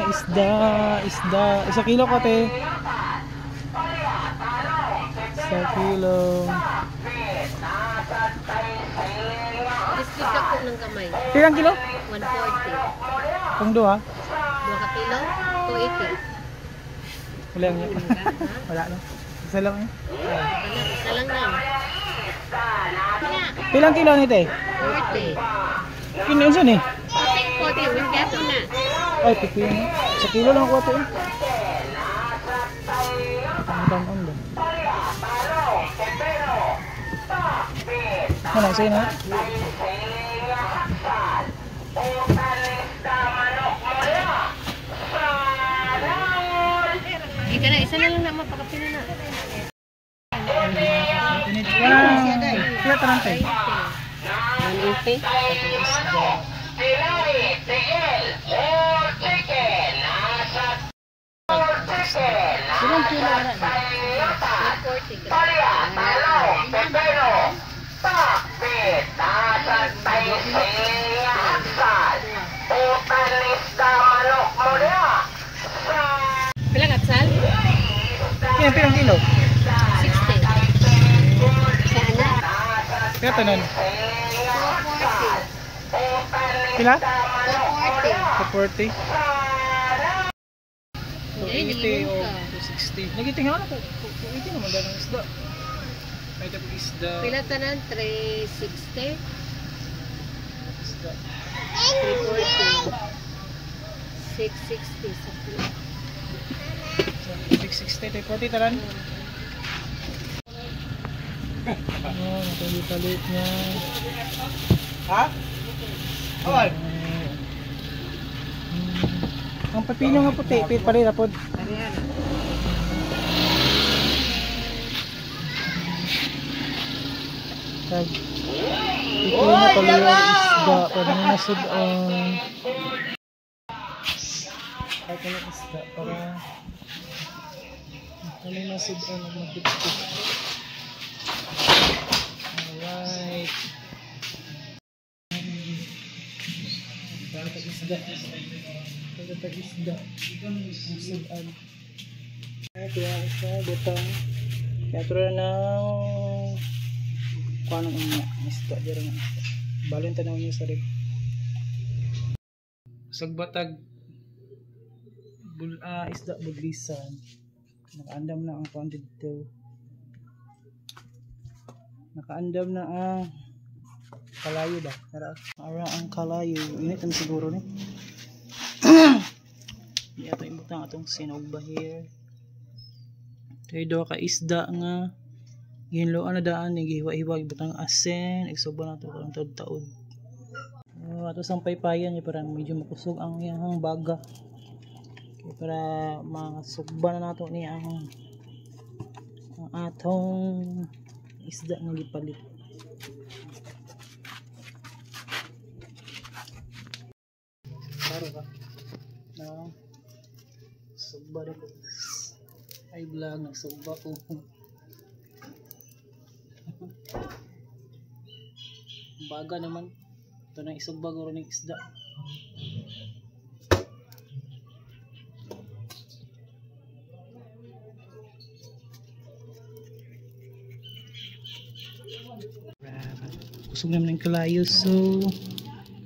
Isda, isda. Isa kilo ko, te. Isa kilo. Biscuit ako ng kamay. Ilang kilo? 140. Kung duha. 2 ka kilo? 280. Wala niya. Wala na. Isa lang eh. Ano, isa lang na. Ilang kilo ni te? 40. Kino yun eh. 40, with gato na. Ay, pipino. Sa kilo lang ako ito eh. Ang taon ba? Ano, sa'yo na? Ika na, isa na lang na mapakapin na. Kaya tanang te. 180. Ilang kilo na? 140 ka. Pilang atsal? Yan, pilang kilo? 60. Sana? Kaya tanan. 240. Pila? 240. 240. 280 o 260. Nagiting nga na po. 280 naman dahil ng isda. May tapos isda. Pila tanan? 360? Isda. 340. 660 sa kilo. 660, 340 tanan. Oh, nakalit-alit niya. Ha? Awal. Ang pepino nga puti, pit pa rin apod. Tag. Pipino pala yung isda para may nasud-on. Ay, kaya isda para may nasud-on ang magpipit. Alright. Para tag isda. Para tag isda. Nasud-on. Ay, kaya isa, butang. Kaya ito na ng kuha ng unya. Isda, dira ng isda. Balon tanaw niya sa rib. Sagbatag bul isda budlisan. Nakaandam na ang kuan dito. Nakaandam na ang kalayo ba? Tara. Ara ang kalayo. Init ang siguro ni. Di ato ibutang atong sinugba here. Kay do ka isda nga ginloan na daan ni gihiwa-hiwa ibutang asin, igsuba na to karong taud-taud. Oh, ato sang paypayan niya para medyo makusog ang iyang baga. Kay para masugba na nato niya ang atong isda nga gipalit. Klaro ka? No. Sugba na ko. Ay vlog, nagsugba ko. Baga naman. Ito na isugba ko rin ng isda. Kusog naman ng kalayo. So,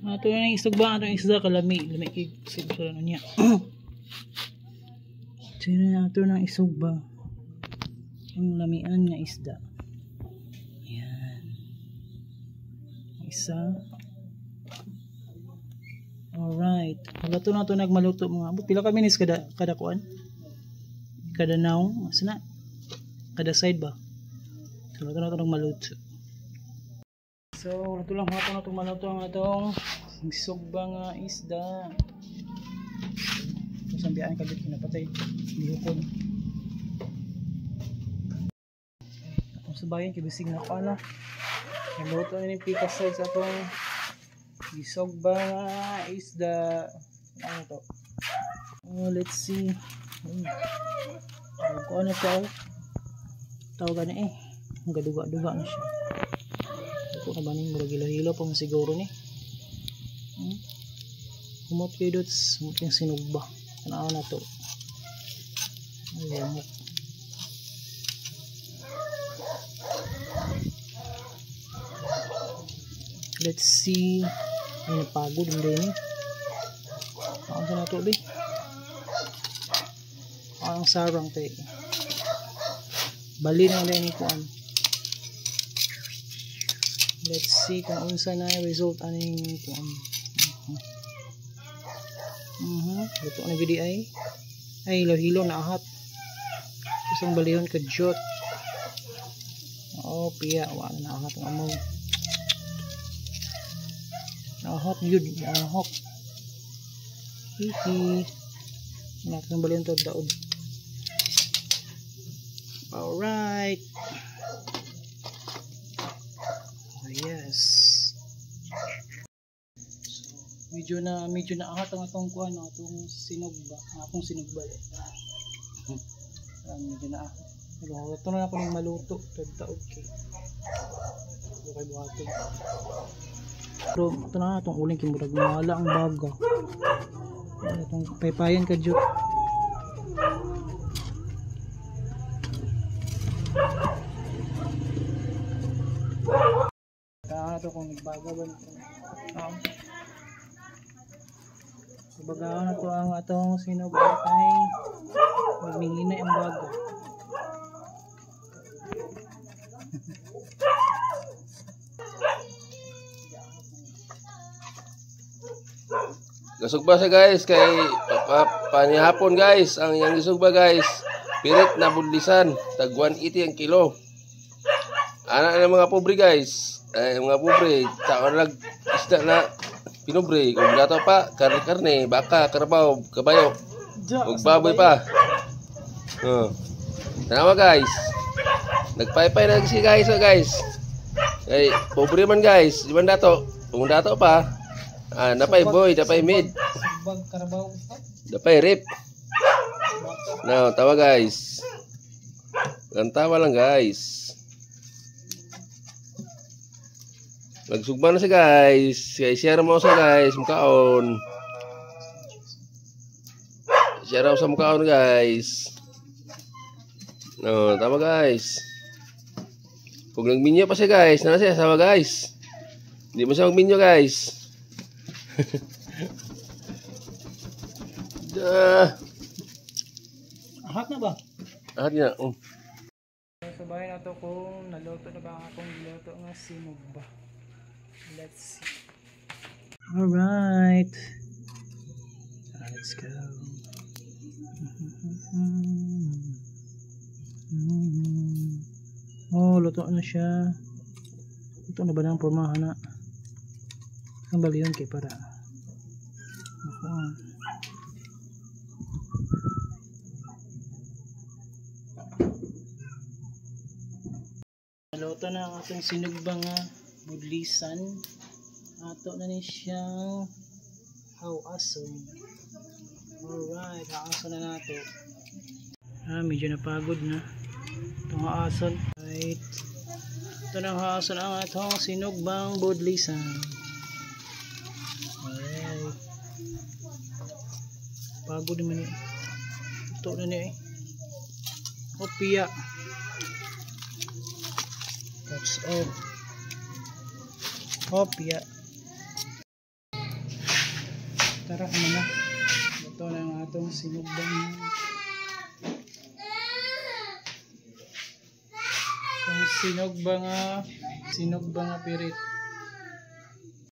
ito na yung isugba. Ito yung isda. Kalami. Lami kay kusog sa ano niya. Ito na ito ng isugba. Ang lamian nga isda. Ayan. Isa. Alright. Pagkato na ito nagmaluto mga abot. Pila ka minutes kada kuan? Kada naong? Asa na? Kada side ba? So, luto na ito nagmaluto. So, luto lang nato na itong maluto ang atong isugba nga isda. Ito sa biyaan kabit kinapatay. Lihukon. Atong subayan, kibisig na ko na. Naluto na yung pika side sa atong isugba nga isda. Ano to? Oh, let's see. Ko ano siya? Tawag na eh. Ang gaduga-duga na siya. Ito na ba ning murag hilo-hilo pa man siguro ni. Humot kayo dots, humot yung sinugba. Tanaw na to. Ay, lamok. Let's see. Ay, napagod hindi ni. Ang sa nato bi. Ang sarang te. Bali na din ni kuan. Let's see kung unsa na result aning kuan. Luto na gid ay. Ay, hilo-hilo na ahat. Isang balihon ka jot. Oh, piya wa na ahat ang amaw. Ahot yun, ahok. Hihi. Natin balihon to daod. Alright. Oh, yes. So, medyo na ahat ang atong kuan, atong sinugba, akong sinugba. Medyo na ahat. Pero ito na ako ng maluto, taod kay. Okay buhaton. Pero ito na itong uling kimurag mala ang baga. Itong paypayan ka jud. Kaya ito kung nagbaga ba nito. Baga na to ang atong sinugba kay magminginay ang baga. Gasugba siya guys kay panihapon guys ang iyang gisugba guys. Pirit na budlisan tag 180 ang kilo. Ana na mga pobre guys. Ay mga pobre tao nag isda na pinubre kung dato pa karne-karne, baka, karabaw, kabayo, ug baboy pa. Oh. Tanawa guys. Nagpaypay na si guys, oh, guys. Ay pobre man guys, di man dato. Kung dato pa ah, napay boy, napay mid. Napay rip. Now, tawa guys. Ang tawa lang guys. Nagsugba na siya guys. Kaya share mo sa guys, mukaon. Share sa mukaon guys. No, tama guys. Kung nagminyo pa siya guys, na siya sama guys. Hindi mo siya magminyo guys. Ahat na ba? Ahat na. Oh. Sabay na to kung naluto na ba ang akong giluto nga sinugba. Let's see. Alright. Let's go. Oh, luto na siya. Luto na ba ng pormahan na? Ang baliyon kay para. Ako. Luto na ang atong sinugba nga budlisan. Ato na ni siyang hawason. Alright, haason na nato. Ah, medyo napagod na. Itong haason. Right. Ito na ang haason ang atong sinugbang budlisan. Alright. Pagod naman niya. Ito na niya eh. Opia. That's all. Opia. Tara na. Ito na ang atong sinugbang. Itong sinugba nga pirit.